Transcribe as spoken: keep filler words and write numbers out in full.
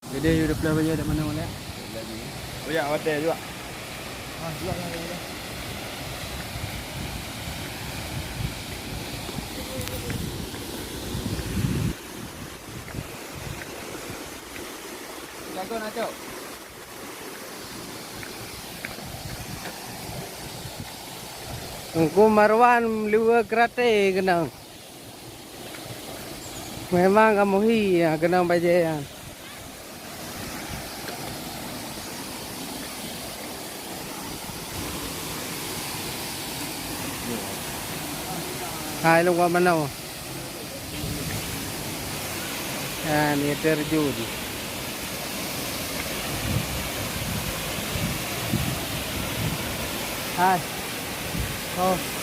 Jadi, udah pula baju dak mana mana? Oh ya, hotel juga. Ah, juga, juga, juga. Jago nak cok. Teungku Marwan liwe karate keunong. Memang kamoe hi, ya, keunong bajée nyan. Hai, lôn manoe. Nyan, air terjun. Hai. Oh.